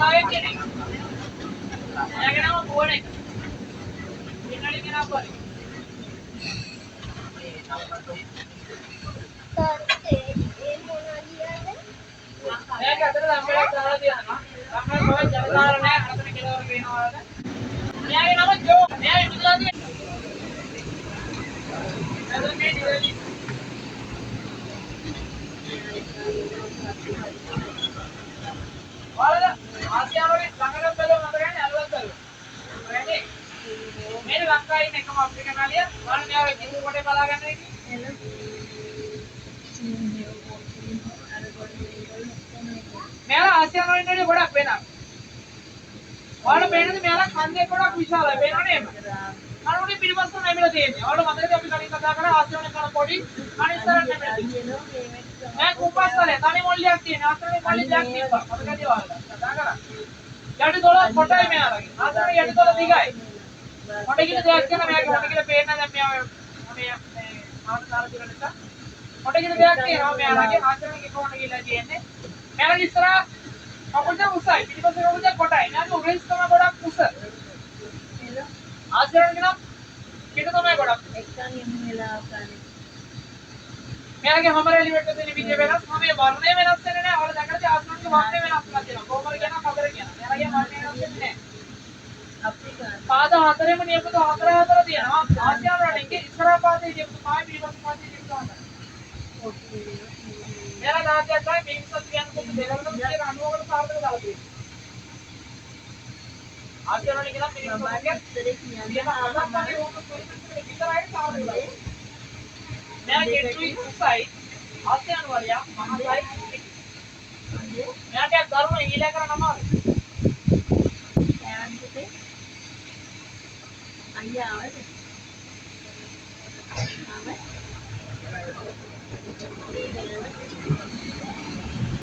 ලංකාවේ කියන එක. එයාගේ නම භුවන එක. සිංහලෙන් ගෙනාපු හරි. තාත්තේ ඒ මොනවා කියන්නේ? එයාගේ අතට දම්වැලක් දාලා තියෙනවා. දම්වැල කොහෙද ජලධාර නෑ අතන කෙළවර පේනවා ඔයාලට. එයාගේ නම ජෝ. එයා ඉපදලා තියෙන්නේ. එතන මේ නිවැරදි. ඔයාලා ආසියාවේ ළඟට බැලුවම මතක නැහැ අලුවත් බැලුවා. හරිනේ? මේ ලංකාවේ ඉන්න එකම අප්‍රිකන් අලියා. බලන්න මෙයාගේ කිතුරු කොටේ බලා ගන්න එක. මෙයාලා ආසියානු වලින් වඩා ගොඩක් වෙනස්. ඔයාලා පේනද මෙයාලා කන්දේ ගොඩක් විශාලයි. පේනව නේද? කනුනේ පිටිපස්සට නැමිලා තියෙන්නේ. ඔයාලා මතකද අපි කලින් කතා කරා ආසියානු කන පොඩි කන ඉස්සරහට නැමිලා තියෙන්නේ. මෑ කුප්පස්සලේ තනි මොල්ලියක් තියෙන. ආසියානු මොල්ලි දෙයක් තිබ්බා. මතකද ඔයාලා? කතා කරා. යටි දොළ කොටයි මෙයාලගේ. ආසියානු යටි දොළ දිගයි. මොඩ කියලා දෙයක් තියෙනවා මෙයාගේ මොඩ කියලා පේන්නේ නැහැ දැන් මෙයා මේ මේ මාන දාලා තියෙන නිසා. මොඩ කියලා දෙයක් තියෙනවා මෙයාලගේ ආසියානු කොහොමද කියලා තියෙන්නේ. මෙයාලගේ ඉස්සරහා කකුල් දෙක උසයි. පිටිපස්සේ කකුල් දෙක කොටයි. මෙයාගේ උරහිස් තමයි ගොඩක් උස. ආසියානු නම් පිට තමයි ගොඩක්. එක්කන් එන්න වෙලාවක් අනේ. මෙයාගේ හැම රැලි වෙන්න තියෙන විදිය වෙනස්. හැම වර්ණය වෙනස් වෙන්නේ නැහැ. ඔයාලා දැකලා තියෙන ආසියානුගේ වර්ණය වෙනස් වෙලා තියෙනවා. කොහොමද කියනවා කබර කියනවා. මෙයාලගේ වර්ණය වෙනස් වෙන්නේ නැහැ. අප්‍රිකානු. පාද හතරෙම නියපොතු හතර හතර තියෙනවා. ආසියානු රටේ ඉස්සරහා පාදයේ නියපොතු පහයි පිටිපස්ස පාදයේ නියපොතු හතරයි. මෙයාලා දාතියක් තමයි මේ මිනිස්සු කියන්නේ කොහොමද දෙලවලම කියලා 90කට සාර්ථක දාලා තියෙන්නේ. ආසියානු වලින් කියලා මිනිස්සු බබාට වගේ විස්තරේ කියන්න තියෙන හතක් වගේ ඕක පොලිසියට විතරයි සාර්ථක දාලා. මෙයා කෙටුයි උසයි. ආසියානු වලියා මහතයි. මෙයාට දරුණු ඊළා කරන්න අමාරුයි. කෑවද පුතේ? අයියා ආවද? ආව?